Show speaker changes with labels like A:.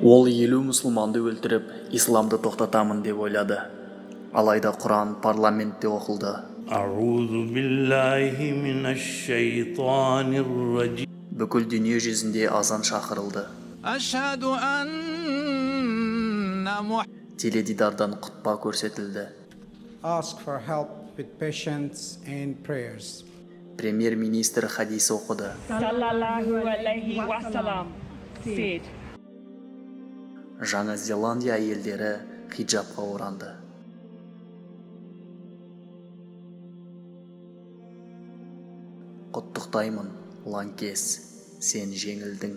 A: Ол 50 мұсылманды өлтіріп, исламды тоқтатамын деп ойлады. Алайда Құран парламентте оқылды.
B: أعوذ بالله من الشيطان الرجيم.
A: Бүкіл дүние жүзінде азан шақырылды.
C: أشهد أن
A: Теледидардан құтпа көрсетілді.
D: Ask for help with patience and prayers.
A: Премьер-министр хадис оқыды.
E: Sallallahu alaihi wasallam said,
A: Жаңа Зеландия әйелдері хиджабқа оранды. Құттықтаймын, лаңкес, сен жеңілдің.